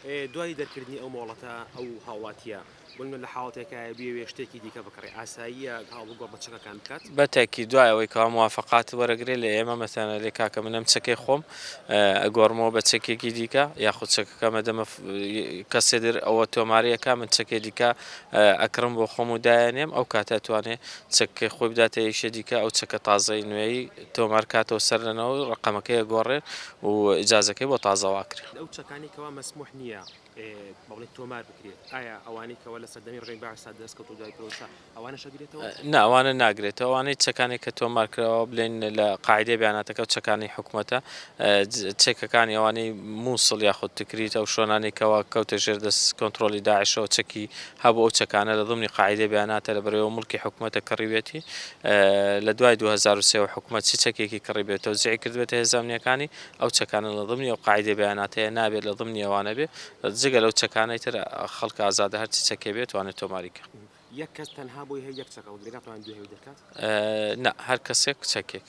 دوای دەرکردنی ئەو مۆڵەتە ئەو هاوڵاتییە بۆ نمونە لە حاڵەتێکایە بیەوێ شتێکی دیکە بکڕێ ئاساییە ئاڵوگۆڕ بە چەکەکان بکات؟ بە تەئکید دوای ئەوەی کەوا موافەقات وەرەگرێ لە ئێمە مەسەلەن ئەرێ کاکە من ئەم چەکەی خۆم ئەگۆڕمەوە بە چەکێکی دیکە یاخود چەکەکەم ئەدەمە کەسێ در ئەوە تۆماری ئەکا من چەکێ دیکە ئەکڕم بۆ خۆم و دایەنێم ئەو کاتە ئەتوانێ چەکەکەی خۆی بداتە یەکێ دیکە ئەو چەکە تازەی نوێی تۆمار کاتەوە سەر لەنەوە ڕەقەمەکەی ئەگۆڕێ و ئیجازەکەی بۆ تازەوە ئەکرێ. ئەو چەکانەی کەوا مەسموح نییە با بڵێین تۆمار بکرێت ئایا ئەوانەی کەوا لە سەردەمی ڕژێمی بەعسدا دەست کەوتووە دوای پرۆسە ئەوانەش ئەگرێتەوە؟ نا ئەوانە ناگرێتەوە ئەوانەی چەکانەی کە تۆمار کراوە بلێن لە قاعیدەی بیاناتەکە و چەکانەی حکومەتە چەکەکانی ئەوانەی موسڵ یاخود تکریت ئەو شۆنانەی کەوا کەوتە ژێر دەست کۆنترۆلی داعشەوە چەکی هەبوو ئەو چەکانە لە ضمنی قاعیدەی بیاناتە لە بەرەوە موڵکی حکومەتە کڕیوێتی لە دوای 2003 وە حکومەت چ چەکێکی کڕیبێت تەوزیعی کردبێتە هێزە ئەمنیەکانی ئەو چەکانە لە ضمنی ئەو قاعیدەی بەیاناتەیە نابێت لە ضمنی ئەوانە بێ جگە لەو چەکانەی تر خەڵک ئازادە هەرچی چەکێ بێت توانێت تۆماری کە. یەک کەس تەنها بۆی هەیە یەک چەک هەڵگرێ ناتوانێت دوو هەوی دەرکات؟ نا هەر کەسێک چەکێک.